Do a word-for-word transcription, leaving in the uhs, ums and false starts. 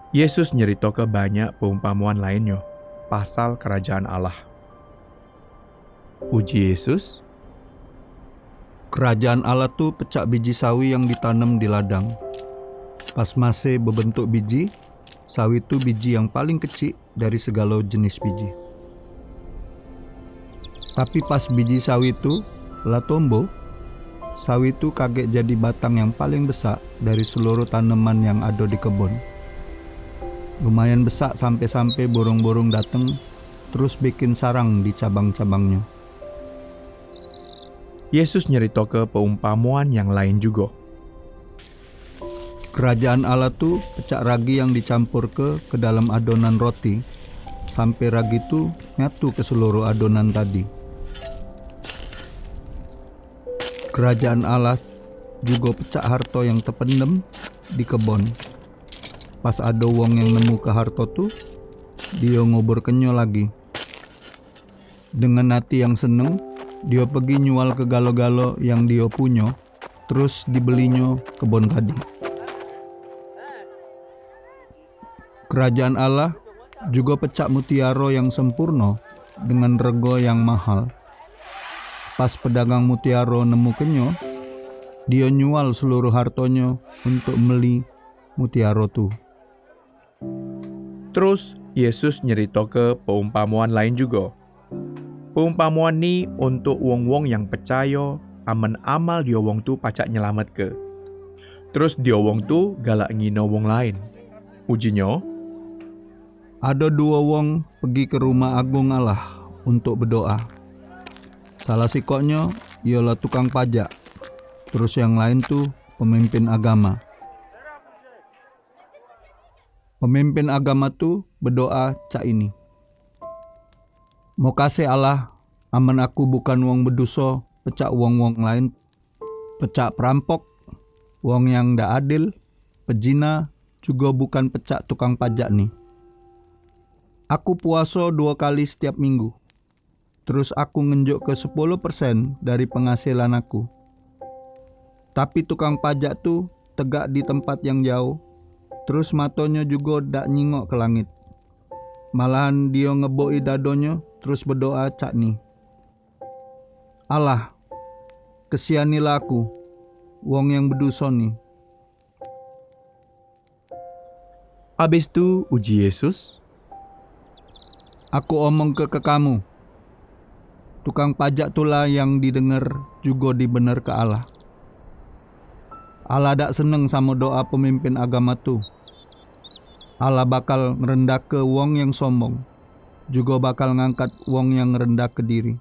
Yesus nyeritoke banyak peumpamoan lainnyo pasal Kerajaan Allah. Uji Yesus, Kerajaan Allah tu pecak biji sawi yang ditanem di ladang. Pas masih bebentuk biji, sawi tu biji yang paling kecik dari segalo jenis biji. Tapi pas biji sawi tu la tombo, sawi tu kagek jadi batang yang paling besak dari seluruh taneman yang ado di kebon. Lumayan besak sampe-sampe burung-burung dateng terus bikin sarang di cabang-cabangnyo. Yesus nyeritoke peumpamoan yang lain jugo. Kerajaan Allah tu pecak ragi yang dicampurke ke dalam adonan roti, sampe ragi tu nyatu ke seluruh adonan tadi. Kerajaan Allah jugo pecak harto yang tependem di kebon. Pas ado wong yang nemuke harto tu, dio nguburkenyo lagi. Dengan ati yang seneng, dio pegi nyual kegalo-galo yang dio punyo, terus dibelinyo kebon tadi. Kerajaan Allah jugo pecak mutiaro yang sempurno dengan rego yang mahal. Pas pedagang mutiaro nemukenyo, dio nyual seluruh hartonyo untuk meli mutiaro tu. Terus Yesus nyeritoke peumpamoan lain jugo. Peumpamoan ni untuk wong-wong yang pecayo amen amal dio wong tu pacak nyelametke. Terus dio wong tu galak ngino wong lain. Ujinyo, ado duo wong pegi ke rumah agung Allah untuk bedoa. Salah sikoknyo ialah tukang pajak, terus yang lain tu pemimpin agama. Pemimpin agama tu bedoa cak ini, "Mokase Allah, amen aku bukan wong beduso pecak wong-wong lain, pecak perampok, wong yang dak adil, pejina, jugo bukan pecak tukang pajak ni. Aku puaso duo kali setiap minggu. Terus aku ngenjukke sepuluh persen dari penghasilan aku." Tapi tukang pajak tu tegak di tempat yang jauh, terus matonyo jugo dak nyingok ke langit. Malahan dio ngeboki dadonyo, terus bedoa cak ni, "Allah, kesianilah aku, wong yang beduso ni." Abis tu uji Yesus, "Aku omongke ke kamu, tukang pajak tula yang didenger jugo dibenerke Allah. Allah dak seneng samo doa pemimpin agama tu. Allah bakal ngerendahke wong yang sombong, jugo bakal ngangkat wong yang ngerendahke diri."